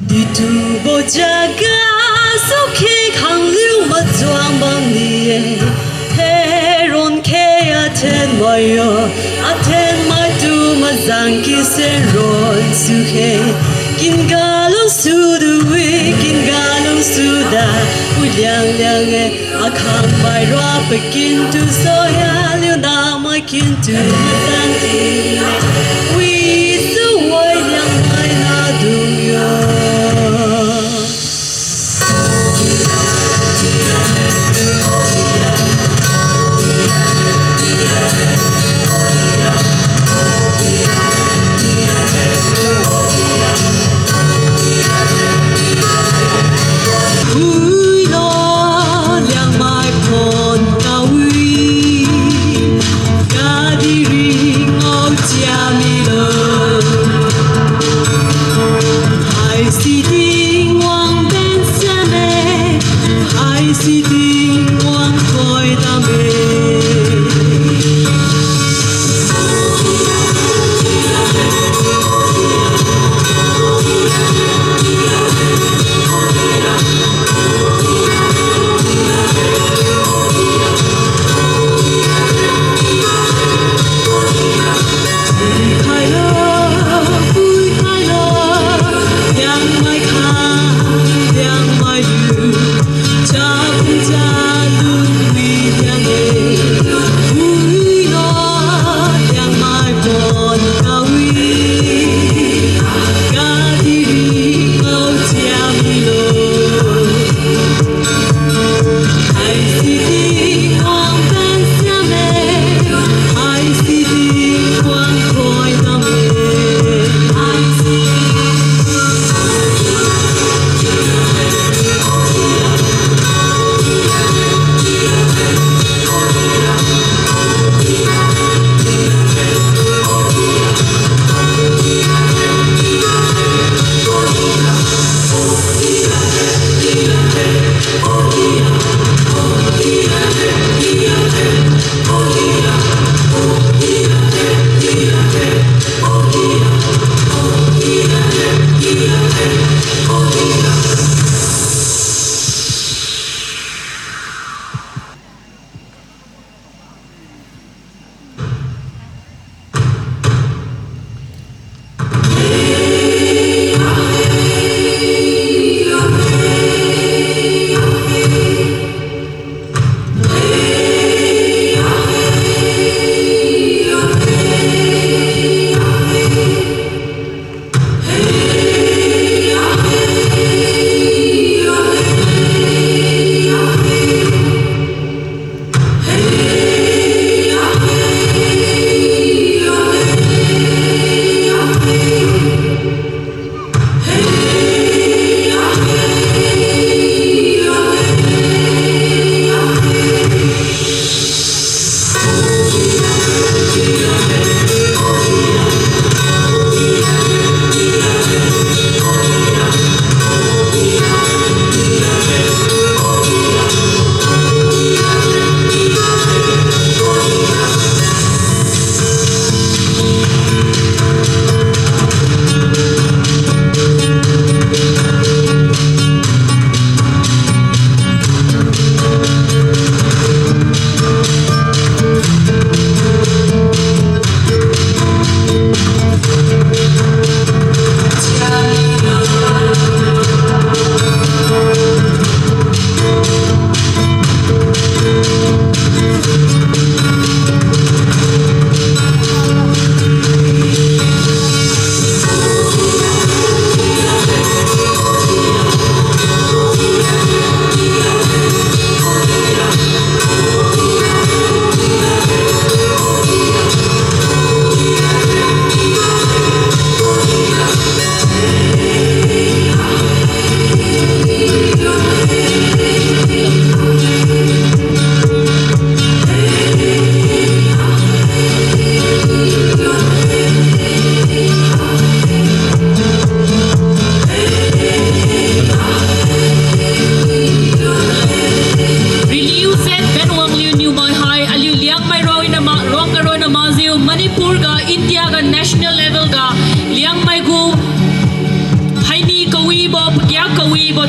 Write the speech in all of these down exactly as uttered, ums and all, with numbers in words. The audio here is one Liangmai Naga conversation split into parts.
Ditubo jagasu khe khangniu majuang bamni-e. Heron khe athen mai yo, athen maitu mazang ki senron sukhe. Kinga lungsu du-e, kinga lungsu da, wi Liangliang-e, akhang bai rua pakintu soya liu namai kintu matang ki-e. Wi suwai Liangmai natu yo. Phuilo Liangmai phon kawi, kadihpiri ngao chiam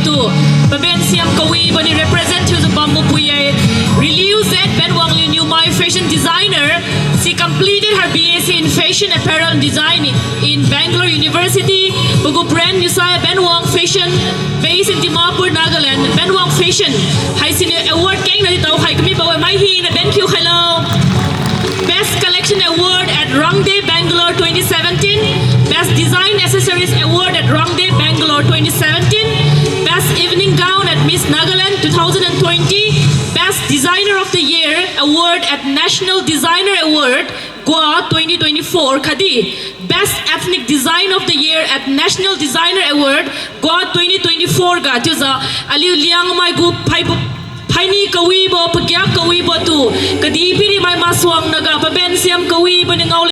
tu, paben siam kawibo niu represent thiujiu bambo pui-e. Riliu Z Benwang Liu Niumai, fashion designer. She completed her B S c in Fashion Apparel and Design in Bangalore University. Pagu brand niu sai Benwang Fashion, based in Dimapur, Nagaland. Benwang Fashion haisiniu award kengna ditao khai kamibo-e, mai hina ben khiu khailo. Best Collection Award at Rangde Bangalore twenty seventeen, Best Design Accessories Award at Rangde Bangalore twenty seventeen, Best Evening Gown at Miss Nagaland two thousand and twenty, Best Designer of the Year Award at National Designer Award, Goa twenty twenty-four khatdi Best Ethnic Design of the Year at National Designer Award, Goa twenty twenty-four ga chiujiu aliu Liangmai gu phaibo, phaini kawibo, pagiak kawibo tu, kadihpiri mai masuang naga paben siam kawibo niu ngao